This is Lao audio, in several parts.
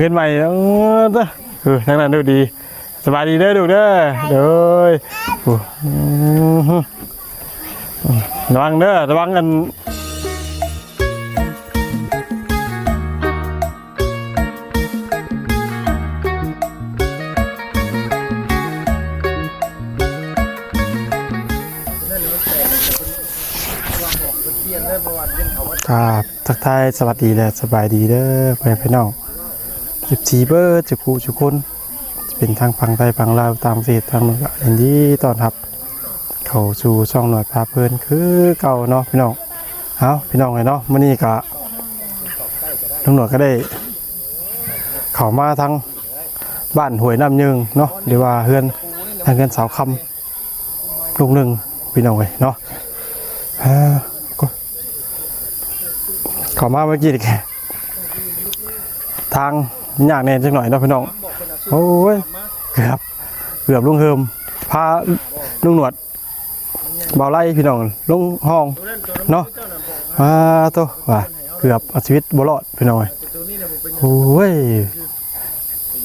ຂຶ້ນໃໝ່ ເອີ ເອີ ທາງນັ້ນດູດີ. ສະບາຍດີເດີລູກເດີ. ໂດຍ ໂອ້ ອືມ ລະວັງເດີ ລະວັງອັນ ກາບທັກທາຍສະຫວັດດີ ແລະ ສະບາຍດີເດີພໍ່ແມ່ພີ່ນ້ອງ ເອັຟຊີ ເບິດທຸກຜູ້ທຸກຄົນ ຈະເປັນທາງຝັ່ງໄທຝັ່ງລາວ ຕ່າງປະເທດ ທາງນັ້ນກະຍິນດີຕ້ອນຮັບ ເຂົ້າສູ່ຊ່ອງໜວດພາເພີນຄືເກົ່າເນາະພີ່ນ້ອງ. ເອົ້າ ພີ່ນ້ອງເອີຍເນາະ ມື້ນີ້ກະລຸງໜວດກະໄດ້ເຂົ້າມາທາງບ້ານຫ້ວຍນ້ຳເຍິງເນາະ ຫຼືວ່າເຮືອນ ທາງເຮືອນສາວຄຳ ລຸງໜຶ່ງພີ່ນ້ອງເອີຍເນາະ. ເຂົ້າມາເມື່ອກີ້ນີ້ ທາງຍາກແດ່ຈັກໜ້ອຍເນາະພີ່ນ້ອງ. ໂອ້ຍ ເກືອບ ເກືອບລຸງເຮີມພາລຸງໜວດ ເບົາໄລ່ພີ່ນ້ອງ ລົງຮ່ອງເນາະ. ອາໂຕ ວ່າເກືອບເອົາຊີວິດບໍ່ລອດພີ່ນ້ອງເອີຍ. ໂອ້ຍ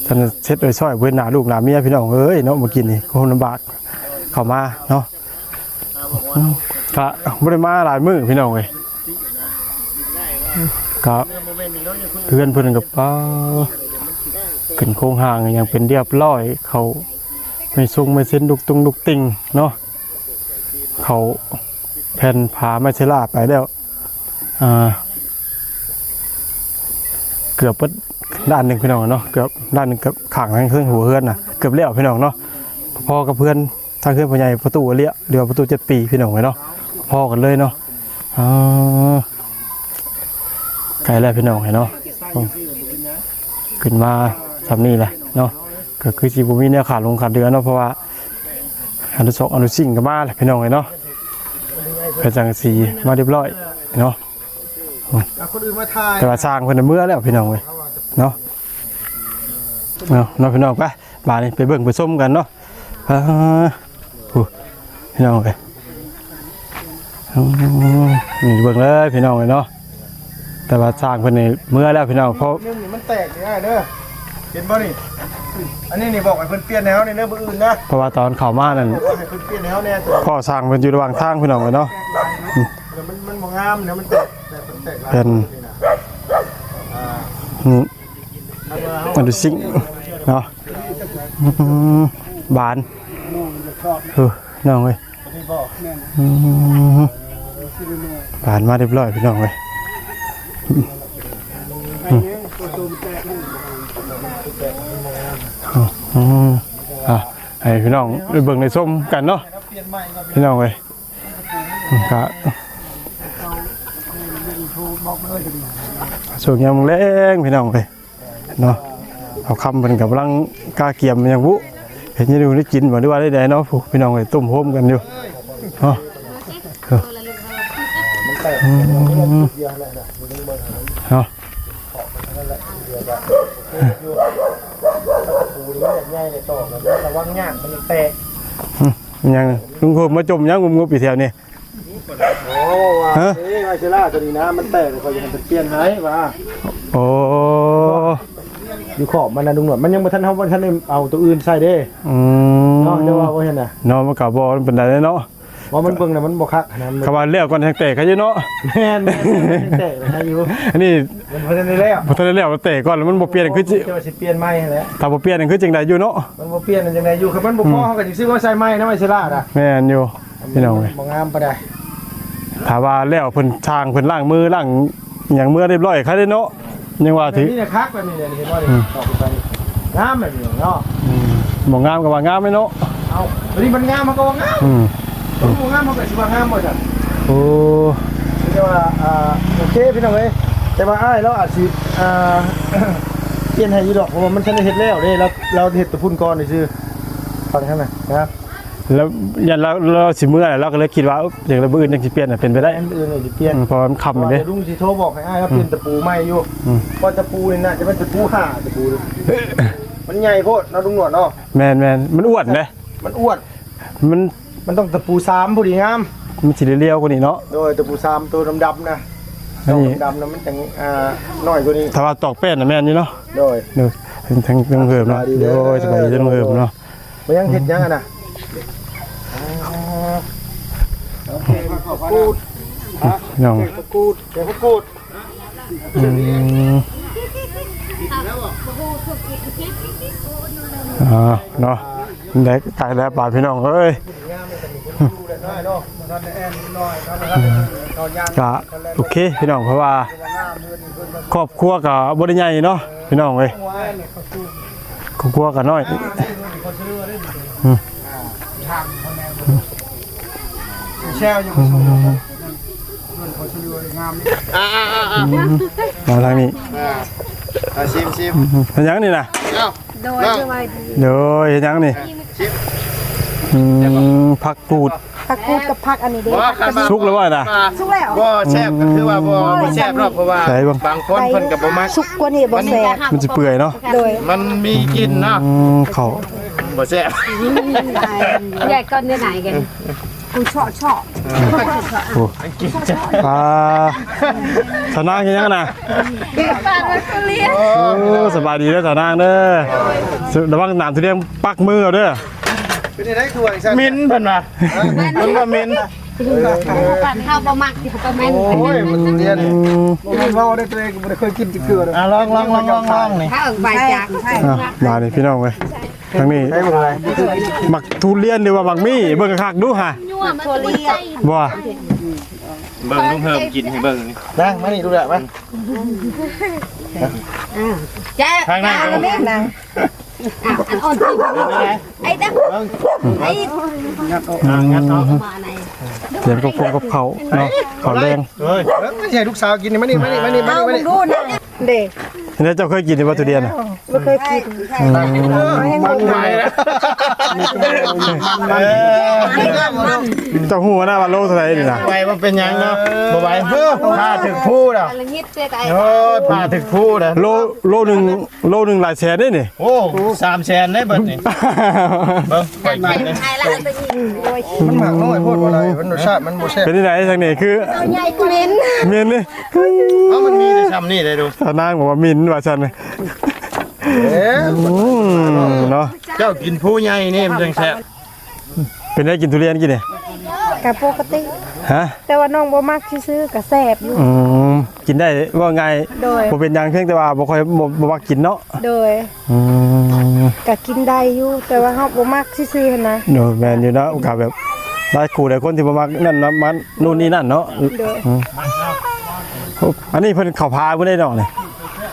ທ່ານເຊັດໂດຍຊ່ອຍ ບໍ່ເຫັນໜ້າລູກໜ້າເມຍພີ່ນ້ອງເອີຍເນາະ. ມື້ກີ້ນີ້ຄວາມລຳບາກເຂົ້າມາເນາະ ກະບໍ່ໄດ້ມາຫຼາຍມື້ພີ່ນ້ອງເອີຍ. ກະເຮືອນເພິ່ນກະ ປາ ຂຶ້ນໂຄງຮ່າງຫຍັງເປັນຮຽບຮ້ອຍ ເຂົ້າໄມ້ຊົງໄມ້ເຊັນ ຕຸກຕຸງຕຸກຕິ່ງເນາະ. ເຂົ້າແຜ່ນຜ້າໄມ້ເຊລາໄປແລ້ວ ອ່າ ເກືອບເບິດດ້ານໜຶ່ງພີ່ນ້ອງເນາະ ເກືອບດ້ານໜຶ່ງ ເກືອບຂ້າງທາງເທິງຫົວເຮືອນນະ ເກືອບແລ້ວພີ່ນ້ອງເນາະ. ພໍໆກັບເຮືອນ ທາງເຮືອນພໍ່ໃຫຍ່ພໍ່ຕູ້ເອເລຍ ຫຼືວ່າພໍ່ຕູ້ເຈັດປີພີ່ນ້ອງເອີຍເນາະ ພໍກັນເລີຍເນາະ. ອ່າ ໃກ້ແລ້ວພີ່ນ້ອງເອີຍເນາະ ຂຶ້ນມາຊ່ຳນີ້ແຫຼະເນາະ. ກະຄືຊິບໍ່ມີແນວຂາດລົງຂາດເດືອເນາະ ເພາະວ່າອະນຸສອກອະນຸສິງກະມາແຫຼະພີ່ນ້ອງເອີຍເນາະ ເພິ່ນຈັ່ງຊິມາຮຽບຮ້ອຍເນາະ. ອືມ ແຕ່ວ່າຊ່າງເພິ່ນເມືອແລ້ວພີ່ນ້ອງເອີຍເນາະ. ເອົາເນາະພີ່ນ້ອງ ໄປ ບາດນີ້ໄປເບິ່ງໄປຊົມກັນເນາະ. ອ່າ ໂອ້ ພີ່ນ້ອງເອີຍ ອືມ ນີ້ເບິ່ງເລີຍພີ່ນ້ອງເອີຍເນາະ. ແຕ່ວ່າຊ່າງເພິ່ນນີ້ເມືອແລ້ວພີ່ນ້ອງ ເພາະ ໜຶ່ງນີ້ມັນແຕກນີ້ອ້າຍເດີ ເຫັນບໍ່ນີ້? ອັນນີ້ນີ້ບອກໃຫ້ເພິ່ນປ່ຽນໃຫ້ເຮົານີ້ເດີ ມື້ອື່ນນະ ເພາະວ່າຕອນເຂົ້າມານັ້ນ ໃຫ້ເພິ່ນປ່ຽນໃຫ້ເຮົາແດ່ ເພາະຊ່າງເພິ່ນຢູ່ລະຫວ່າງທາງພີ່ນ້ອງເອີຍເນາະ. ອືມ ມັນ ມັນບໍ່ງາມນະ ມັນແຕກ ແຕ່ເພິ່ນແຕກຫຼາຍ ເພິ່ນ ນີ້ ອະດູຊິງເນາະ. ອືມ ບານ ເອີ ນ້ອງເອີຍ ອືມ ບານມາຮຽບຮ້ອຍພີ່ນ້ອງເອີຍ. ອືມ ອືມ ອ່ະ ໃຫ້ພີ່ນ້ອງໄດ້ເບິ່ງໄດ້ຊົມກັນເນາະ ພີ່ນ້ອງເອີຍ. ກະຊ່ວງຍາມແລງພີ່ນ້ອງເອີຍເນາະ ເອົາຄຳເພິ່ນກຳລັງກະກຽມຫຍັງບຸ ເຮັດຢູ່ໄດ້ກິນບໍ່ ຫຼືວ່າໃດໆເນາະ ຜູ້ພີ່ນ້ອງເອີຍ ຕົ້ມໂຮມກັນຢູ່ເນາະ. ເອີ ອືມ ເນາະ ຕະປູນີ້ມັນໃຫຍ່ເລີຍ ຕອກລະວັງຍາກມັນແຕກ. ອືມ ຫຍັງ ລຸງໂຮມມາຈົ່ມຫຍັງງຸບໆຢູ່ແຖວນີ້? ໂອ້ ວ່າ ຮະ? ເອີຍ ໄອເຊລາຕົວນີ້ນະ ມັນແຕກ ຂ້ອຍຢາກໃຫ້ເພິ່ນປ່ຽນໃຫ້ວ່າ. ໂອ້ ຢູ່ຂອບມັນນະ ລຸງໜວດ ມັນຍັງບໍ່ທັນ ເຮົາບໍ່ທັນໄດ້ເອົາຕົວອື່ນໃສ່ເດ້. ອືມ ເນາະ ເຈົ້າວ່າບໍ່ເຫັນນະ ເນາະ ມັນກະບໍ່ປານໃດເນາະ ວ່າມັນເບິ່ງແລ້ວມັນບໍ່ຄັກນະ. ຄຳວ່າແລ້ວກ່ອນຈັ່ງແຕກໃຄຢູ່ເນາະ. ແມ່ນ ແມ່ນ ແຕກໃຄຢູ່ ອັນນີ້ ມັນບໍ່ທັນໄດ້ແລ້ວ ບໍ່ທັນໄດ້ແລ້ວ ແຕກກ່ອນແລ້ວມັນບໍ່ປ່ຽນ ຄືຊິ ເຈົ້າຊິປ່ຽນໃໝ່ຫັ້ນແຫຼະ ຖ້າບໍ່ປ່ຽນຄືຈັ່ງໃດຢູ່ເນາະ. ມັນບໍ່ປ່ຽນຈັ່ງໃດຢູ່ ຄັນມັນບໍ່ພໍ ອືມ ເຮົາກະຊິຊື້ມາໃສ່ໃໝ່ນຳ ໄອເຊລານະ. ແມ່ນຢູ່ ພີ່ນ້ອງເອີຍ ມັນບໍ່ງາມປານໃດ. ຖ້າວ່າແລ້ວເພິ່ນຊ່າງເພິ່ນລ້າງມືລ້າງຫຍັງເມືອຮຽບຮ້ອຍຄັກເດ້ເນາະ ຍັງວ່າຖືກ ແບບນີ້ນະຄັກ ແບບນີ້ນະ ເຫັນບໍ່ນີ້ ອືມ ຕອກໄປ ງາມແບບນີ້ເນາະ. ອືມ ບໍ່ງາມກະວ່າງາມແຫຼະເນາະ. ເອົ້າ ອັນນີ້ມັນງາມ ເຮົາກະວ່າງາມ. ອືມ ມັນບໍ່ງາມ ເຮົາກະຊິວ່າງາມບໍ່ຊັ້ນ. ໂອ້ ແຕ່ວ່າ ອ່າ ໂອເຄພີ່ນ້ອງເອີຍ ແຕ່ວ່າອ້າຍລາວອາດຊິ ອ່າ ປ່ຽນໃຫ້ຢູ່ດອກ ເພາະວ່າມັນທັນໄດ້ເຮັດແລ້ວເດ້ ລາວ ລາວເຮັດແຕ່ພຸ້ນກ່ອນຊື່ໆ ຝັ່ງຫັ້ນນະ ນະ. ແລ້ວຢ້ານລາວ ລາວຊິເມືອ ລາວກະເລີຍຄິດວ່າ ເອີ ຈັ່ງໃດມື້ອື່ນຈັ່ງຊິປ່ຽນ ເປັນໄປໄດ້. ມື້ອື່ນຊິປ່ຽນ ອືມ ເພາະວ່າມັນຄ່ຳແລ້ວເດ້. ລຸງຊິໂທບອກໃຫ້ອ້າຍລາວ ອືມ ປ່ຽນຕະປູໃໝ່ຢູ່. ອືມ ເພາະຕະປູນີ້ໜ້າຈະເປັນຕະປູຫ້າ ຕະປູນີ້ ມັນໃຫຍ່ໂພດເນາະ ລຸງໜວດເນາະ. ແມ່ນໆ ມັນອ້ວນເດ້ ມັນອ້ວນ ມັນ ມັນຕ້ອງຕະປູສາມພໍດີງາມ ມັນຊິລຽວກວ່ານີ້ເນາະ. ໂດຍ ຕະປູສາມໂຕດຳໆນະ. ອັນນີ້ ດອກດຳໆນະ ມັນຈັ່ງ ອ່າ ນ້ອຍກວ່ານີ້. ຖ້າວ່າຕອກແປ້ນນະແມ່ນຢູ່ເນາະ. ໂດຍ ໂດຍ ທັງ ທັງເພີ່ມເນາະ. ສະບາຍດີ ໂດຍ ສະບາຍດີ ທັງເພີ່ມເນາະ. ມາຍັງເຮັດຫຍັງຫັ້ນນະ? ອໍ ແກງຜັກກູດ ພີ່ນ້ອງ ແກງຜັກກູດ ແກງຜັກກູດ. ອືມ ອ່າ ເນາະ ໄດ້ ໃກ້ແລ້ວບາດ ພີ່ນ້ອງເອີຍ. ກະໂອເຄພີ່ນ້ອງ ເພາະວ່າຄອບຄົວກະບໍ່ໄດ້ໃຫຍ່ເນາະພີ່ນ້ອງເອີຍ ຄອບຄົວກະນ້ອຍ. ອືມ ແຊວຢູ່ ອືມ ອ່າໆໆໆ ອືມ ມາທາງນີ້ ອ່າ ອ່າ ຊີມໆ ອືມ ເຮັດຫຍັງນີ້ນະ? ເອົ້າ ໂດຍ ສະບາຍດີ ໂດຍ ເຮັດຫຍັງນີ້? ຊີມ ອືມ ຜັກກູດ ຜັກກູດກັບຜັກອັນນີ້ເດ້ ບໍ່ ຄັນວ່າ ສຸກແລ້ວບໍ່ນະ? ສຸກແລ້ວ ບໍ່ແຊບກໍຄືວ່າບໍ່ ບໍ່ແຊບເນາະ ເພາະວ່າບາງຄົນເພິ່ນກໍບໍ່ມັກ ສຸກກວ່ານີ້ບໍ່ແຊບ ມັນຊິເປື່ອຍເນາະ. ໂດຍ ມັນມີກິ່ນເນາະ. ອືມ ເຂົ້າບໍ່ແຊບ ໃຫຍ່ກ່ອນໄດ້ ໄດ້ກັນ ກູເຊາະໆ. ໂອ້ ອ່າ ສາວນາງເຮັດຫຍັງນະ? ໂອ້ ສະບາຍດີເດີສາວນາງເດີ ລະວັງໜາມທຸລຽນປັກມືເອົາເດີ. ເປັນຈັ່ງໃດຄືວ່າຈັ່ງຊັ້ນ? ໝິ່ນເພິ່ນວ່າ ເພິ່ນວ່າໝິ່ນ ເຮົາບໍ່ມັກ ເຮົາກໍແມ່ນ. ໂອ້ຍ ມັນທຸລຽນ ອືມ ບໍ່ແມ່ນເວົ້າໄດ້ ຕົວເອງກໍບໍ່ໄດ້ເຄີຍກິນຈັກເທື່ອເດີ. ອ່າ ລອງໆໆໆ ນີ້ ເອົາໄປຈາກ ອ່າ ມານີ້ພີ່ນ້ອງເອີຍ ທາງນີ້ ໃຊ້ເບິ່ງໄດ້ ໝາກທຸລຽນ ຫຼືວ່າໝາກໝີ່ ເບິ່ງຄັກໆດູຫາ ບໍ່ ເບິ່ງລຸງເຮີມກິນໃຫ້ເບິ່ງນີ້. ນັ່ງມານີ້ລູກຫຼ້າມາ ຈ້າ ທາງນັ້ນກໍມີນັ່ງ ອ່ະ ອັນອ່ອນ ໄອ້ຕາ ໄອ້ ງັດອອກ ອ່າ ງັດອອກ ມາໃນ ຕຽມກັບຄົງກັບເຂົ້າເນາະ ເຂົ້າແລງ. ເອີຍ ເອີຍ ໃຫ້ລູກສາວກິນນີ້ ມານີ້ ມານີ້ ມານີ້ ມານີ້ ມານີ້ ເອົາ ມານີ້ ດູນະ ເດ້ ເຫັນແລ້ວເຈົ້າເຄີຍກິນຢູ່ບໍ່ ທຸລຽນນະ? ບໍ່ເຄີຍກິນ. ອືມ ມັນໄວນະ ເຈົ້າຮູ້ນະວ່າໂລເທົ່າໃດນີ້ນະ? ໄວບໍ່ເປັນຫຍັງເນາະ ບໍ່ໄວ. ເອີ ປາຖືກພູດອກ ໂອ້ຍ ປາຖືກພູດອກ ໂລ ໂລໜຶ່ງ ໂລໜຶ່ງຫຼາຍແສນເດ້ນີ້. ໂອ້ ສາມແສນເດ້ເບິດນີ້ ເບິ່ງ ໄປກິນເດ້. ມັນໝາກນ້ອຍໂພດບໍ່ໄດ້ ມັນ ລົດຊາດມັນບໍ່ແຊບ. ເປັນຈັ່ງໃດທາງນີ້ຄື ເໝັນ ເໝັນນີ້? ເອົ້າ ມັນມີແຕ່ຊ່ຳນີ້ເດ້ດູ. ສາວນາງບອກວ່າໝິ່ນວ່າຊັ້ນ. ເອີ ອືມ ເນາະ ເຈົ້າກິນພູໃຫຍ່ນີ້ມັນຈັ່ງແຊບ. ເປັນໄດກິນທຸລຽນກິນນີ້? ກະປົກກະຕິ ຮະ ແຕ່ວ່ານ້ອງບໍ່ມັກຊື່ໆ ກະແຊບຢູ່. ອືມ ກິນໄດ້ ເວົ້າງ່າຍ ໂດຍ ບໍ່ເປັນຫຍັງ ພຽງແຕ່ວ່າບໍ່ຄ່ອຍ ບໍ່ ບໍ່ມັກກິນເນາະ. ໂດຍ ອືມ ກະກິນໄດ້ຢູ່ ແຕ່ວ່າເຮົາບໍ່ມັກຊື່ໆຫັ້ນນະ. ໂດຍ ແມ່ນຢູ່ເນາະ ກະແບບຫຼາຍຄູ່ຫຼາຍຄົນທີ່ບໍ່ມັກນັ້ນນະ ມັນນູ່ນນີ້ນັ້ນເນາະ. ໂດຍ ອືມ ໂອ້ ອັນນີ້ເພິ່ນເຂົ້າພາບໍ່ໄດ້ນ້ອງນີ້?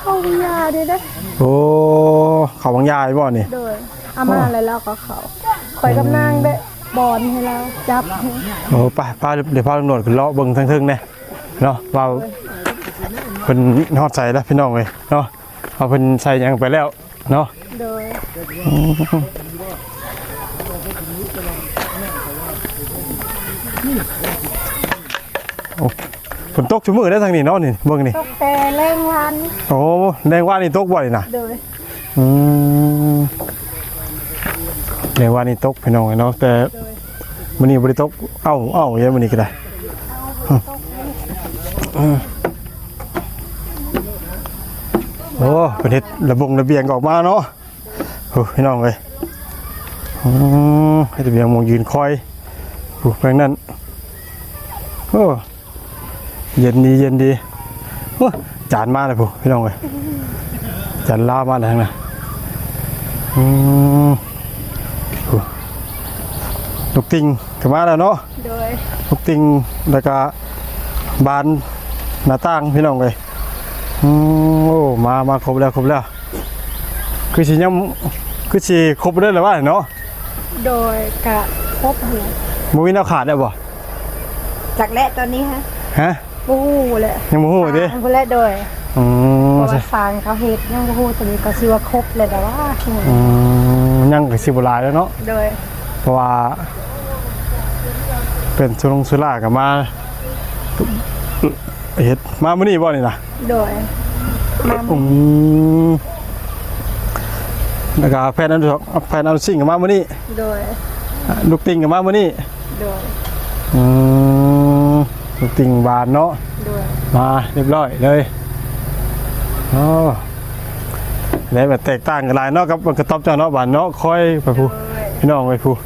ເຂົ້າຫຍ້າເດ້. ໂອ້ ເຂົ້າຫຍ້າບໍ່ນີ້? ໂດຍ ເອົາມາແລ້ວລາວກໍເຂົ້າ ຂ້ອຍກັບນາງໄດ້ບອນໃຫ້ລາວຈັບ. ໂອ້ ໄປ ພາ ດຽວພາລຸງໂນດຂຶ້ນເລາະເບິ່ງທາງເທິງແດ່ເນາະ ວ່າເພິ່ນຮອດໃສແລ້ວ ພີ່ນ້ອງເອີຍເນາະ. ວ່າເພິ່ນໃສ່ຫຍັງໄປແລ້ວເນາະ. ໂດຍ ອືມ ໂອ້ ຝົນຕົກຊຸມື້ເດ້ທາງນີ້ເນາະ ນີ້ເບິ່ງນີ້ ຕົກແຕ່ແລງວານ. ໂອ້ ແລງວານນີ້ຕົກບໍ່ນີ້ນະ? ໂດຍ ອືມ ແລງວານນີ້ຕົກ ພີ່ນ້ອງເອີຍເນາະ ແຕ່ ໂດຍ ມື້ນີ້ບໍ່ໄດ້ຕົກ. ເອົ້າ ເອົ້າ ເອີຍ ມື້ນີ້ກໍໄດ້. ອືມ ໂອ້ ເພິ່ນເຮັດລະບົງລະບຽງອອກມາເນາະ. ໂອ້ ພີ່ນ້ອງເອີຍ ອືມ ເຮັດລະບຽງໝ່ອງຢືນຄອຍ ໂອ້ ແປງນັ້ນ ໂອ້ ເຢັນດີ ເຢັນດີ. ໂອ້ ຈານມາແລ້ວພຸ້ນ ພີ່ນ້ອງເອີຍ ຈານລາວມາແລ້ວທາງນັ້ນ. ອືມ ພຸ້ນ ລູກຕິ່ງກໍມາແລ້ວເນາະ. ໂດຍ ລູກຕິ່ງ ແລ້ວກະບານໜ້າຕ່າງ ພີ່ນ້ອງເອີຍ. ອືມ ໂອ້ ມາ ມາຄົບແລ້ວ ຄົບແລ້ວ. ຄືຊິຍັງ ຄືຊິຄົບເບິດແລ້ວວ່າເນາະ. ໂດຍ ກະຄົບຫັ້ນແຫຼະ ບໍ່ມີແນວຂາດແລ້ວບໍ່? ຈັກແຫຼະຕອນນີ້ຮະ ຮະ ບໍ່ຮູ້ແຫຼະ ຍັງບໍ່ຮູ້ຕິ ບໍ່ຮູ້ແຫຼະ. ໂດຍ ອືມ ເພາະວ່າສ້າງເຂົາເຮັດ ຍັງບໍ່ຮູ້ຕອນນີ້ ກໍຊິວ່າຄົບແລ້ວແຕ່ວ່າ ອືມ ຍັງກໍຊິບໍ່ຫຼາຍແລ້ວເນາະ. ໂດຍ ເພາະວ່າເປັນສຸລົງສຸລາກໍມາ ເຮັດມາມື້ນີ້ບໍ່ນີ້ນະ? ໂດຍ ມາມື້ ອືມ ແລ້ວກໍແຟນອັນ ແຟນອັນຊິງກໍມາມື້ນີ້. ໂດຍ ລູກຕິ່ງກໍມາມື້ນີ້. ໂດຍ ອືມ ລູກຕິ່ງຫວານເນາະ. ໂດຍ ມາຮຽບຮ້ອຍເລີຍ. ໂອ້ ໄດ້ມາແຕກຕ່າງກັນຫຼາຍເນາະ ກັບກະຕ໊ອບເຈົ້າເນາະ. ບາດເນາະ ຄອຍໄປພຸ້ນ ໂດຍ ພີ່ນ້ອງໄປພຸ້ນ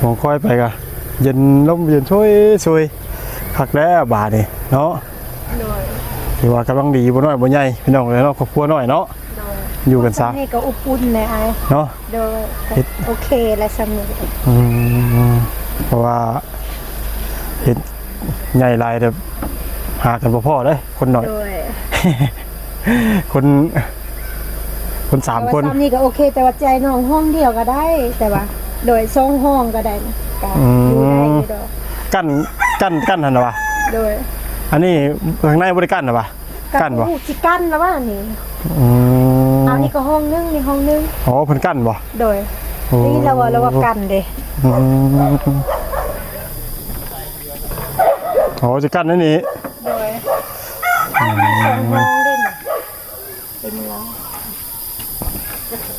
ມອງຄອຍໄປກະເຢັນ ລົມເຢັນໂຊຍໆ ຄັກແລ້ວບາດນີ້ເນາະ. ໂດຍ ຖືວ່າກຳລັງດີ ບໍ່ນ້ອຍບໍ່ໃຫຍ່ ພີ່ນ້ອງເອີຍເນາະ ຄອບຄົວນ້ອຍເນາະ. ໂດຍ ຢູ່ກັນຊະ ນີ້ກໍອົບອຸ່ນແດ່ອ້າຍເນາະ. ໂດຍ ເຮັດ ໂອເຄແລ້ວຊ່ຳນີ້. ອືມ ເພາະວ່າເຮັດໃຫຍ່ຫຼາຍແລ້ວ ຫາກັນບໍ່ພໍເດ້ ຄົນໜ້ອຍ. ໂດຍ ຄົນ ຄົນສາມຄົນ ແຕ່ວ່າຊ່ຳນີ້ກໍໂອເຄ ແຕ່ວ່າໃຈນ້ອງຫ້ອງດຽວກໍໄດ້ ແຕ່ວ່າ ໂດຍ ສອງຫ້ອງກໍໄດ້ນະ ກໍ ອືມ ຢູ່ໄດ້ຢູ່ດອກ. ກັ້ນ ກັ້ນ ກັ້ນຫັ້ນນະຫວາ? ໂດຍ ອັນນີ້ຂ້າງໃນບໍ່ໄດ້ກັ້ນນະຫວາ? ກັນບໍ່? ຊິກັ້ນລະວ່ານີ້. ອືມ ອັນນີ້ກໍຫ້ອງໜຶ່ງ ນີ້ຫ້ອງໜຶ່ງ. ອໍ ເພິ່ນກັ້ນບໍ່? ໂດຍ ໂອ້ ນີ້ລະວ່າ ລະວ່າກັ້ນເດ້. ອືມ ອໍ ຊິກັ້ນອັນນີ້. ໂດຍ ອືມ ສອງຫ້ອງເດ້ ເປັນລະ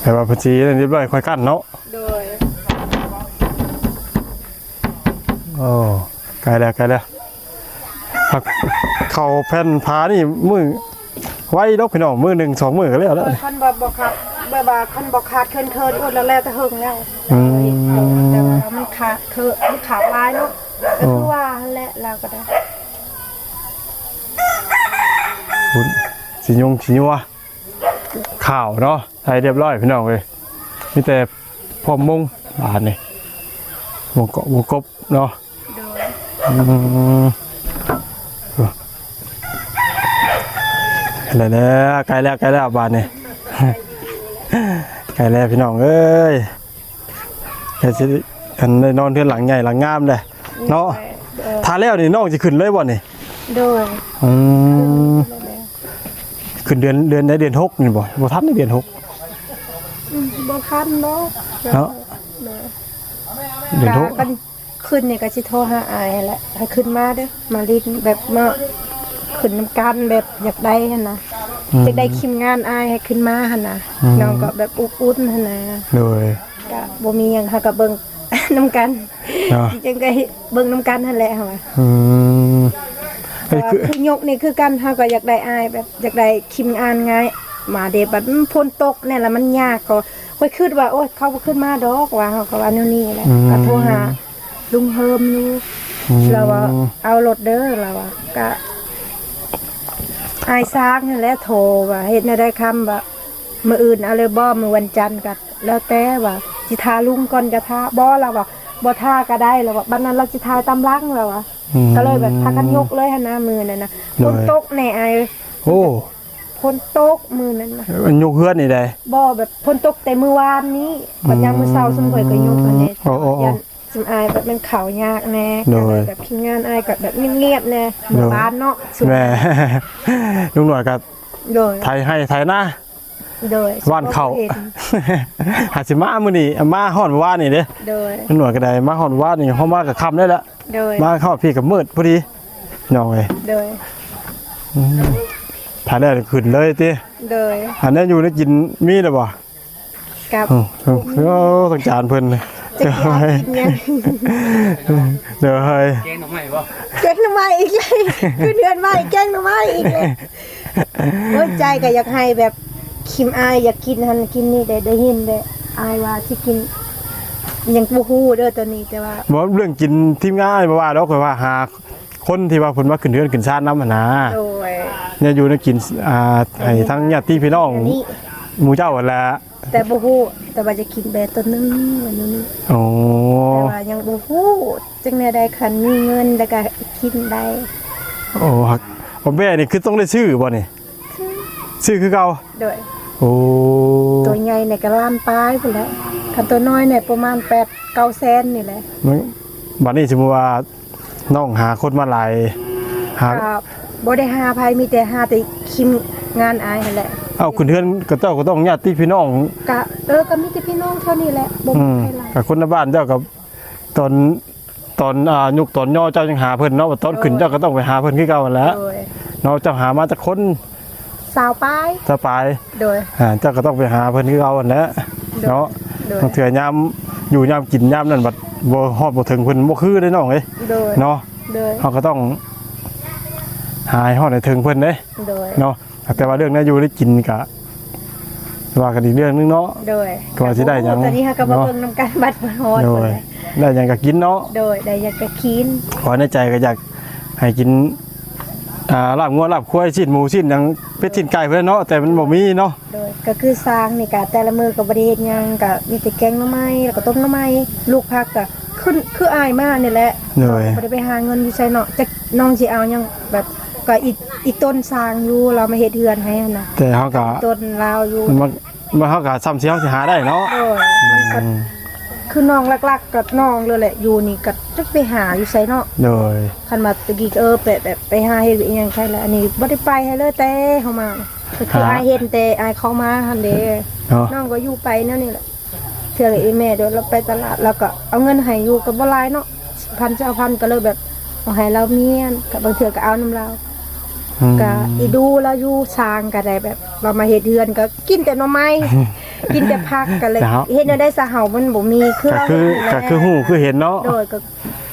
ແຕ່ວ່າເພິ່ນຊິຮຽບຮ້ອຍຄ່ອຍກັ້ນເນາະ. ໂດຍ ໂອ້ ໃກ້ແລ້ວ ໃກ້ແລ້ວ. ເຂົ້າແຜ່ນຜານີ້ມື້ໄວດອກພີ່ນ້ອງ ມື້ໜຶ່ງສອງມື້ກໍແລ້ວແລ້ວ. ຄັນວ່າບໍ່ຂາດ ແບບວ່າຄັນບໍ່ຂາດເຂີນໆ ໂອ້ ແລ້ວແຕ່ເຫິງແລ້ວ. ອືມ ແຕ່ວ່າມັນຂາດເຂີນ ມັນຂາດຫຼາຍເນາະ. ກໍຄືວ່າຫັ້ນແຫຼະ ລາວກໍໄດ້ ພຸ້ນ ຊິຍຸງຊິຍົວ ຂ້າວເນາະ ໃສ່ຮຽບຮ້ອຍພີ່ນ້ອງເອີຍ. ມີແຕ່ພ້ອມມຸງບາດນີ້ ມຸງເກາະມຸງກົບເນາະ. ໂດຍ ອືມ ໃກ້ແລ້ວ ໃກ້ແລ້ວ ໃກ້ແລ້ວບາດນີ້ ໃກ້ແລ້ວພີ່ນ້ອງເອີຍ. ແລ້ວຊິ ອັນ ໄດ້ນອນເຮືອນຫຼັງໃຫຍ່ຫຼັງງາມແລ້ວເນາະ. ໂດຍ ຖ້າແລ້ວນີ້ນ້ອງຊິຂຶ້ນເລີຍບໍ່ນີ້? ໂດຍ ອືມ ຂຶ້ນເດືອນ ເດືອນໃດ? ເດືອນຫົກນີ້ບໍ່? ບໍ່ທັນເດືອນຫົກ. ອືມ ບໍ່ທັນດອກເນາະ. ໂດຍ ເດືອນຫົກ ຄັນຂຶ້ນນີ້ກໍຊິໂທຫາອ້າຍຫັ້ນແຫຼະ ໃຫ້ຂຶ້ນມາເດີ້ ມາຫຼິ້ນແບບມາຂຶ້ນນຳກັນ ແບບຢາກໄດ້ຫັ້ນນະ. ອືມ ຢາກໄດ້ທີມງານອ້າຍໃຫ້ຂຶ້ນມາຫັ້ນນະ. ອືມ ນ້ອງກໍແບບອົບອຸ່ນຫັ້ນນະ. ໂດຍ ກະບໍ່ມີຫຍັງ ເຮົາກະເບິ່ງນຳກັນເນາະ ຈັ່ງໃດເບິ່ງນຳກັນຫັ້ນແຫຼະເຮົາວ່າ. ອືມ ແຕ່ວ່າ ຄື ຄືຍົກນີ້ຄືກັນ ເຮົາກໍຢາກໄດ້ອ້າຍ ແບບຢາກໄດ້ທີມງານງ່າຍມາເດ້. ບັດມັນຝົນຕົກແນ່ລະ ມັນຍາກ ກໍຂ້ອຍຄິດວ່າ ໂອ້ຍ ເຂົາບໍ່ຂຶ້ນມາດອກວ່າ ເຮົາກໍວ່າແນວນີ້ແຫຼະ. ອືມ ກໍໂທຫາລຸງເຮີມຢູ່. ອືມ ລາວວ່າ ເອົາໂລດເດີ້ ລາວວ່າ. ກະອ້າຍຊາກນັ້ນແຫຼະໂທວ່າ ເຮັດແນວໃດຄຳວ່າ ມື້ອື່ນເອົາເລີຍບໍ່? ມື້ວັນຈັນກໍແລ້ວແຕ່ວ່າ ຊິຖ້າລຸງກ່ອນກໍຖ້າ ບໍ່ ລາວວ່າ ບໍ່ຖ້າກໍໄດ້ ລາວວ່າ. ບັດນັ້ນລາວຊິຖ່າຍຕາມຫຼັງ ລາວວ່າ. ອືມ ກໍເລີຍແບບພາກັນຍົກເລີຍຫັ້ນນະ ມື້ນັ້ນນະ. ໂດຍ ຝົນຕົກແນ່ອ້າຍ. ໂອ້ ຝົນຕົກມື້ນັ້ນນະ. ເອີ ຍົກເຮືອນນີ້ໃດ? ບໍ່ ແບບຝົນຕົກແຕ່ມື້ວານນີ້. ອືມ ບັດຍາມມື້ເຊົ້າຊຸມຂ້ອຍກໍຍົກຫັ້ນແຫຼະ. ໂອ້ ໂອ້ ໂອ້ ຢ້ານຊຸມອ້າຍແບບມັນເຂົ້າຍາກແນ່. ໂດຍ ກໍເລີຍແບບທີມງານອ້າຍກໍແບບງຽບໆແນ່. ໂດຍ ມື້ວານເນາະ ແມ່ ລຸງໜວດກໍ ໂດຍ ໄຖໄຮ່ໄຖນາ. ໂດຍ ຫວ່ານເຂົ້າ ຫາຊິມາມື້ນີ້ ມາຮອດມື້ວານນີ້ເດ້. ໂດຍ ໜວດກໍໄດ້ມາຮອດວານນີ້ ເຮົາມາກໍຄ່ຳແລ້ວລະ. ໂດຍ ມາຮອດພີ້ກໍມືດພໍດີ ນ້ອງເອີຍ. ໂດຍ ອືມ ຖ້າແລ້ວຂຶ້ນເລີຍຕິ. ໂດຍ ອັນນັ້ນຢູ່ໄດ້ກິນມີແລ້ວບໍ່? ກັບ ໂອ້ ໂອ້ ທາງຈານເພິ່ນ ຈັກຊິກິນຫຍັງ. ໂດຍ ແກງໜໍ່ໄມ້ບໍ່? ແກງໜໍ່ໄມ້ອີກແລ້ວ ຂຶ້ນເຮືອນໃໝ່ແກງໜໍ່ໄມ້ອີກແລ້ວ. ໂອ້ຍ ໃຈກໍຢາກໃຫ້ແບບ ຄິມອ້າຍຢາກກິນຫັ້ນກິນນີ້ ໄດ້ ໄດ້ຍິນແຕ່ອ້າຍວ່າຊິກິນຫຍັງບໍ່ຮູ້ເດີ້ຕອນນີ້ ແຕ່ວ່າ ບໍ່ ເລື່ອງກິນທີມງານອ້າຍບໍ່ວ່າດອກ ຂ້ອຍວ່າຫາຄົນທີ່ວ່າເພິ່ນມາຂຶ້ນເຮືອນຂຶ້ນຊານນຳຫັ້ນນາ. ໂດຍ ແນວຢູ່ແນວກິນ ອ່າ ໃຫ້ທັງຍາດຕິພີ່ນ້ອງ ອັນນີ້ ໝູ່ເຈົ້າຫັ້ນແຫຼະ. ແຕ່ບໍ່ຮູ້ ແຕ່ວ່າຈະກິນແບບຕົວໜຶ່ງ ອັນນີ້. ໂອ້ ແຕ່ວ່າຍັງບໍ່ຮູ້ ຈັ່ງແນວໃດ ຄັນມີເງິນແລ້ວກະກິນໄດ້. ໂອ້ ຮັກ ແບນີ້ຄືຕ້ອງໄດ້ຊື້ບໍ່ນີ້? ຊື້ ຊື້ຄືເກົ່າ? ໂດຍ ໂອ້ ຕົວໃຫຍ່ນີ້ກະລ້ານປາຍພຸ້ນແຫຼະ ຄັນຕົວນ້ອຍນີ້ປະມານແປດເກົ້າແສນນີ້ແຫຼະ. ບັດນີ້ສົມມຸດວ່າ ນ້ອງຫາຄົນມາຫຼາຍ ຫາ ກໍບໍ່ໄດ້ຫາໃຜ ມີແຕ່ຫາແຕ່ທີມງານອ້າຍຫັ້ນແຫຼະ. ເອົ້າ ຂຶ້ນເຮືອນຂະເຈົ້າກໍຕ້ອງຍາດຕິພີ່ນ້ອງ ກະ ເອີ ກໍມີແຕ່ພີ່ນ້ອງເທົ່ານີ້ແຫຼະ ບໍ່ມີໃຜຫຼາຍ. ອືມ ກະຄົນໃນບ້ານເຈົ້າກໍ ຕອນ ຕອນ ອ່າ ຍຸກຕອນຍໍ້ເຈົ້າຍັງຫາເພິ່ນເນາະ ຕອນຂຶ້ນ ໂດຍ ເຈົ້າກໍຕ້ອງໄປຫາເພິ່ນຄືເກົ່າຫັ້ນແຫຼະ. ໂດຍ ເນາະ ເຈົ້າຫາມາຈັກຄົນ? ຊາວປາຍ ຊາວປາຍ. ໂດຍ ອ່າ ເຈົ້າກໍຕ້ອງໄປຫາເພິ່ນຄືເກົ່າຫັ້ນແຫຼະ ໂດຍ ເນາະ. ໂດຍ ບາງເທື່ອຍາມຢູ່ຍາມກິນຍາມນັ້ນບັດບໍ່ຮອດບໍ່ເຖິງເພິ່ນບໍ່ຄືເດ້ນ້ອງເອີຍ. ໂດຍ ເນາະ. ໂດຍ ເຮົາກໍຕ້ອງ ຫາໃຫ້ຮອດໃຫ້ເຖິງເພິ່ນເດ້ ໂດຍ ເນາະ. ແຕ່ວ່າເລື່ອງແນວຢູ່ແນວກິນກະວ່າກັນອີກເລື່ອງໜຶ່ງເນາະ ໂດຍ ກໍວ່າຊິໄດ້ຫຍັງ ຕອນນີ້ເຮົາກໍມາເນາະ ເບິ່ງນຳກັນບັດຮອດ ໂດຍ ໄດ້ຫຍັງກໍກິນເນາະ ໂດຍ ໄດ້ຫຍັງກໍກິນ. ເພາະໃນໃຈກໍຢາກໃຫ້ກິນ ອ່າ ລາບງົວ ລາບຄວາຍ ຊີ້ນໝູ ຊີ້ນຫຍັງ ເປັດ ຊີ້ນໄກ່ພຸ້ນແຫຼະເນາະ ແຕ່ມັນບໍ່ມີເນາະ. ໂດຍ ກໍຄືຊ່າງນີ້ກະແຕ່ລະມື້ກໍບໍ່ໄດ້ເຮັດຫຍັງ ກະມີແຕ່ແກງໜໍ່ໄມ້ ແລ້ວກໍຕົ້ມໜໍ່ໄມ້ ລູກຜັກກະຄື ຄືອ້າຍມານີ້ແຫຼະ ໂດຍ ບໍ່ໄດ້ໄປຫາເງິນຢູ່ໃສເນາະ ຈັກນ້ອງຊິເອົາຫຍັງ ແບບ ກໍອີ ອີຕົນຊ່າງຢູ່ ລາວມາເຮັດເຮືອນໃຫ້ຫັ້ນນະ ແຕ່ເຮົາກະ ຕົນລາວຢູ່ ມັນ ມັນ ເຮົາກະຊ່ຳຊິເຮົາຊິຫາໄດ້ເນາະ ໂດຍ ມັນກໍ ອືມ ຄືນ້ອງຫຼັກໆກໍນ້ອງເລີຍແຫຼະ ຢູ່ນີ້ກໍຈັກໄປຫາຢູ່ໃສເນາະ ໂດຍ ຄັນວ່າແຕ່ກີ້ກໍ ເອີ ໄປ ແບບໄປຫາເຮັດວຽກອີ່ຫຍັງໃສລະ ອັນນີ້ບໍ່ໄດ້ໄປໃສເລີຍ ແຕ່ເຮົາມາ ກໍຄື ຫາ ອ້າຍເຫັນແຕ່ອ້າຍເຂົ້າມາຫັ້ນເດ້ ເນາະ ນ້ອງກໍຢູ່ໄປແນວນີ້ແຫຼະ ເທື່ອກໍອີ່ແມ່ໂດດລາວໄປຕະຫຼາດ ລາວກໍເອົາເງິນໃຫ້ຢູ່ ກໍບໍ່ຫຼາຍເນາະ ສິບພັນ ຊາວພັນ ກໍເລີຍແບບເອົາໃຫ້ລາວເມຍ ກໍບາງເທື່ອກໍເອົານຳລາວ ອືມ ກໍອີດູລາວຢູ່ຊ່າງກໍໄດ້ ແບບລາວມາເຮັດເຮືອນກໍກິນແຕ່ໜໍ່ໄມ້ ກິນແຕ່ຜັກ ກໍເລີຍ ເຮັດແນວໃດຊະ ເຮົາມັນບໍ່ມີ ຄື ກໍຄື ກໍຄືຮູ້ຄືເຫັນເນາະ ໂດຍ ກໍ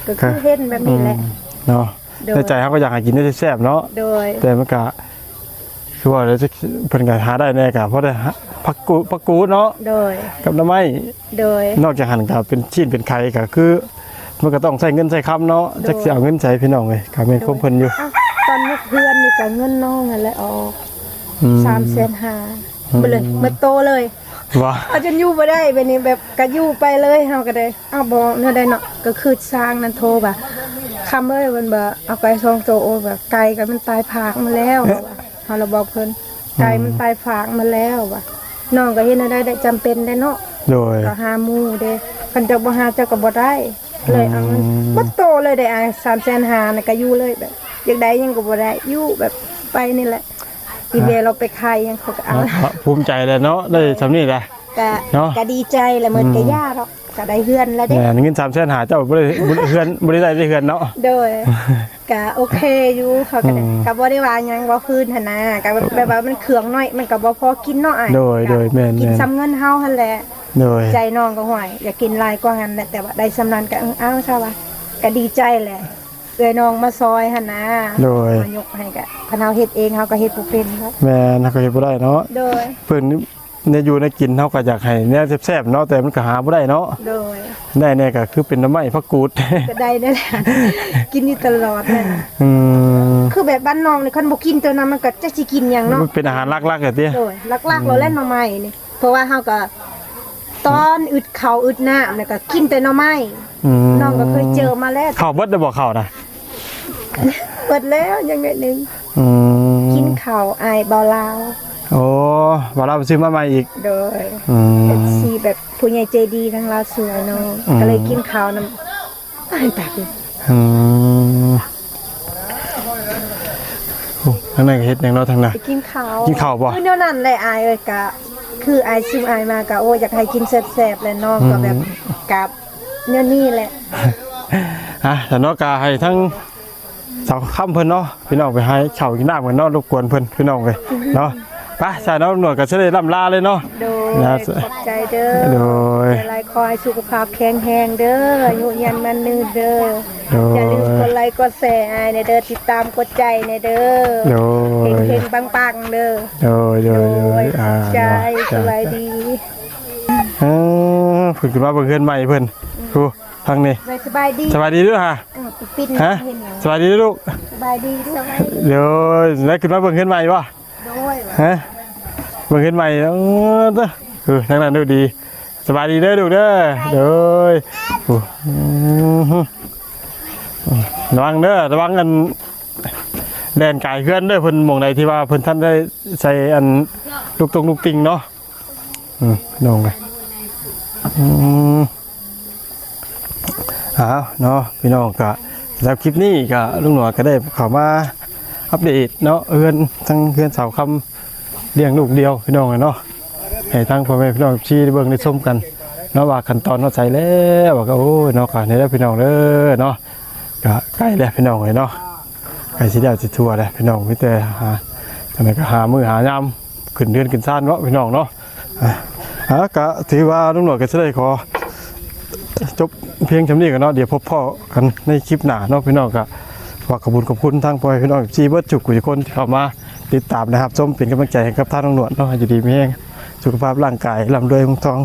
ກໍຄືເຫັນແບບນີ້ແຫຼະ ອືມ ເນາະ ໂດຍ ໃນໃຈເຮົາກໍຢາກໃຫ້ກິນແນວແຊບໆເນາະ ໂດຍ ແຕ່ມັນກະ ຄືວ່າແລ້ວ ເພິ່ນກໍຫາໄດ້ແດ່ ກໍພໍໄດ້ຫາຜັກກູດ ຜັກກູດເນາະ ໂດຍ ກັບໜໍ່ໄມ້ ໂດຍ ນອກຈາກຫັ້ນກໍເປັນຊີ້ນເປັນໄຂ່ ກໍຄືມັນກໍຕ້ອງໃຊ້ເງິນໃຊ້ຄຳເນາະ ໂດຍ ຈັກຊິເອົາເງິນໃສ ພີ່ນ້ອງເອີຍ ກໍແມ່ນຄວາມເພິ່ນຢູ່ ໂດຍ ຕອນເຮັດເຮືອນນີ້ກໍເງິນນ້ອງຫັ້ນແຫຼະອອກ ອືມ ສາມແສນຫ້າ ອືມ ໝົດເລີຍ ໝົດໂຕເລີຍ ວ່າ ເອົາຈົນຢູ່ບໍ່ໄດ້ ແບບນີ້ ແບບກໍຢູ່ໄປເລີຍ ເຮົາກໍໄດ້ ເອົາບໍ່ແນວໃດເນາະ ກໍຄືຊ່າງນັ້ນໂທວ່າ ຄຳເອີຍ ມັນວ່າເອົາໄກ່ສອງໂຕ ໂອ້ ວ່າໄກ່ກໍມັນຕາຍພາກມາແລ້ວ ເອີ ວ່າ ເຮົາລະບອກເພິ່ນ ອືມ ໄກ່ມັນຕາຍພາກມາແລ້ວ ວ່າ ນ້ອງກໍເຮັດແນວໃດໄດ້ ຈຳເປັນແດ່ເນາະ ໂດຍ ກໍຫາໝູ່ເດ້ ຄັນເຈົ້າບໍ່ຫາເຈົ້າກໍບໍ່ໄດ້ ເລີຍເອົາເງິນ ອືມ ໝົດໂຕເລີຍ ໄດ້ອ້າຍ ສາມແສນຫ້ານະ ກໍຢູ່ເລີຍ ແບບຢາກໄດ້ຫຍັງກໍບໍ່ໄດ້ ຢູ່ແບບໄປນີ້ແຫຼະ ອີເວລາໄປຂາຍຫຍັງເຂົາກໍເອົາ ເນາະ ພູມໃຈແຫຼະເນາະ ໄດ້ຊ່ຳນີ້ແຫຼະ ກະ ເນາະ ກະດີໃຈແຫຼະ ໝົດ ອືມ ກະຢ່າດອກ ກະໄດ້ເຮືອນແລ້ວເດ້ ແມ່ນ ເງິນສາມແສນຫ້າ ເຈົ້າບໍ່ໄດ້ ບໍ່ໄດ້ເຮືອນ ບໍ່ໄດ້ໄດ້ເຮືອນເນາະ ໂດຍ ກະໂອເຄຢູ່ ເຂົາກະໄດ້ ອືມ ກະບໍ່ໄດ້ວ່າຫຍັງ ເວົ້າພື້ນຫັ້ນນະ ກະແບບ ແບບວ່າມັນເຄື່ອງໜ້ອຍ ມັນກະບໍ່ພໍກິນເນາະອ້າຍ ໂດຍ ໂດຍ ແມ່ນໆ ກິນຊ່ຳເງິນເຮົາຫັ້ນແຫຼະ ໂດຍ ໃຈນ້ອງກໍຫ້ວຍ ຢາກກິນຫຼາຍກວ່າຫັ້ນແຫຼະ ແຕ່ວ່າໄດ້ຊ່ຳນັ້ນກະ ເອີ ເອົາຊະວ່າ ກະດີໃຈແຫຼະ ເອື້ອຍນ້ອງມາຊ່ອຍຫັ້ນນະ ໂດຍ ມາຍົກໃຫ້ກະ ຄັນເຮົາເຮັດເອງເຮົາກໍເຮັດບໍ່ເປັນເນາະ ແມ່ນ ເຮົາກໍເຮັດບໍ່ໄດ້ເນາະ ໂດຍ ເພິ່ນ ແນວຢູ່ແນວກິນເຮົາກໍຢາກໃຫ້ແນວແຊບໆເນາະ ແຕ່ມັນກໍຫາບໍ່ໄດ້ເນາະ ໂດຍ ໄດ້ແດ່ກໍຄືເປັນໜໍ່ໄມ້ຜັກກູດ ກໍໄດ້ນັ້ນແຫຼະ ກິນຢູ່ຕະຫຼອດນັ້ນ ອືມ ຄືແບບບ້ານນອກນີ້ ຄັນບໍ່ກິນໂຕນັ້ນມັນກໍຈັກຊິກິນຫຍັງເນາະ ມັນເປັນອາຫານຫຼັກໆແຫຼະຕິ ໂດຍ ຫຼັກໆ ອືມ ແລ້ວແຫຼະໜໍ່ໄມ້ນີ້ ເພາະວ່າເຮົາກໍ ຕອນອຶດເຂົ້າອຶດນ້ຳ ແລ້ວກໍກິນແຕ່ໜໍ່ໄມ້ ອືມ ນ້ອງກໍເຄີຍເຈີມາແລ້ວ ເຂົ້າເບິດແລ້ວບໍ່ ເຂົ້ານະ ເບິດແລ້ວ ຍັງໜ້ອຍໜຶ່ງ ອືມ ກິນເຂົ້າອ້າຍບ່າວລາວ ໂອ້ ບ່າວລາວໄປຊື້ມາໃໝ່ອີກ ໂດຍ ອືມ ເອັຟຊີ ແບບຜູ້ໃຫຍ່ໃຈດີທາງລາວຊ່ວຍເນາະ ອືມ ກໍເລີຍກິນເຂົ້ານຳອ້າຍຕາກ ອືມ ໂອ້ ທາງນັ້ນກໍເຮັດຫຍັງເນາະ ທາງນັ້ນ ໄປກິນເຂົ້າ ກິນເຂົ້າບໍ່ ຄືແນວນັ້ນແຫຼະອ້າຍເອີຍ ກະຄືອ້າຍຊິມອ້າຍມາ ກະ ໂອ້ ຢາກໃຫ້ກິນແຊບໆແຫຼະເນາະ ອືມ ກໍແບບ ກະ ແນວນີ້ແຫຼະ ອ່ະ ແລ້ວເນາະ ກໍໃຫ້ທັງສາວຄຳເພິ່ນເນາະ ພີ່ນ້ອງໄປຫາເຂົ້າກິນນ້ຳກັນເນາະ ລົບກວນເພິ່ນ ພີ່ນ້ອງເອີຍເນາະ ໄປຊະເນາະ ໜວດກໍຊິໄດ້ລ່ຳລາເລີຍເນາະ ໂດຍ ນະ ຂອບໃຈເດີ ໂດຍ ຫຼາຍໆ ຂໍໃຫ້ສຸຂະພາບແຂງແຮງເດີ ອາຍຸຍືນໝັ້ນຍືນເດີ ໂດຍ ຢ່າລືມກົດໄລກົດແຊໃຫ້ແດ່ເດີ ຕິດຕາມກົດໃຈແດ່ເດີ ໂດຍ ເຮັງໆ ປັງໆ ເດີ ໂດຍ ໂດຍ ໂດຍ ອ່າ ຂອບໃຈ ເນາະ ສະບາຍດີ ເອີ ເພິ່ນຂຶ້ນມາເບິ່ງເຮືອນໃໝ່ເພິ່ນ ອືມ ຜູ້ ທາງນີ້ ສະບາຍດີ ສະບາຍດີເດີຫາ ເອີ ປິດ ຮະ ເຫັນຫຍັງ ສະບາຍດີເດີລູກ ສະບາຍດີເດີ ໂດຍ ໄດ້ຂຶ້ນມາເບິ່ງເຮືອນໃໝ່ບໍ່ ໂດຍ ຮະ ເບິ່ງເຮືອນໃໝ່ ເອີ ເອີ ທາງນັ້ນດູດີ ສະບາຍດີເດີລູກເດີ ໂດຍ ໂອ້ ອືມ ລະວັງເດີ ລະວັງອັນ ແລ່ນກາຍເຮືອນເດີ ເພິ່ນ ໝ່ອງໃດທີ່ວ່າເພິ່ນທັນໄດ້ໃສ່ອັນ ລູກຕົງລູກຕິ່ງເນາະ ອືມ ນ້ອງ ອືມ ອ້າວ ເນາະ ພີ່ນ້ອງ ກະສຳລັບຄລິບນີ້ກະລຸງໜວດກະໄດ້ເຂົ້າມາອັບເດດເນາະ ເຮືອນ ທັງເຮືອນສາວຄຳ ລ້ຽງລູກດຽວ ພີ່ນ້ອງເອີຍເນາະ ໃຫ້ທັງພໍ່ແມ່ພີ່ນ້ອງເອັຟຊີໄດ້ເບິ່ງໄດ້ຊົມກັນເນາະ ວ່າຂັ້ນຕອນຮອດໃສແລ້ວ ວ່າກໍ ໂອ້ຍ ເນາະ ກະນີ້ແຫຼະ ພີ່ນ້ອງເດີເນາະ ກະໃກ້ແລ້ວ ພີ່ນ້ອງເອີຍເນາະ ໃກ້ຊິແລ້ວຊິທົ່ວແລ້ວ ພີ່ນ້ອງ ມີແຕ່ຫາ ຈັ່ງໃດກໍຫາມື້ຫາຍາມ ຂຶ້ນເຮືອນຂຶ້ນຊານເນາະ ພີ່ນ້ອງເນາະ ອ່າ ອ່າ ກະຖືວ່າລຸງໜວດກໍຊິໄດ້ຂໍຈົບພຽງສ່ຳນີ້ກ່ອນເນາະ ດຽວພົບພໍ້ກັນໃນຄລິບໜ້າເນາະ ພີ່ນ້ອງ ກະ ขอบคุณ ขอบคุณทางพ่อแม่พี่น้อง เอฟซี เบิดทุกผู้ทุกคนที่เข้ามาติดตามนะครับ ชมเป็นกำลังใจให้กับทางน้องนวลเนาะ ให้อยู่ดีมีแฮง สุขภาพร่างกายร่ำรวยเงินทอง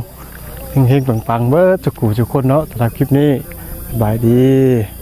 เฮงๆ ปังๆ เบิดทุกผู้ทุกคนเนาะ สำหรับคลิปนี้ สบายดี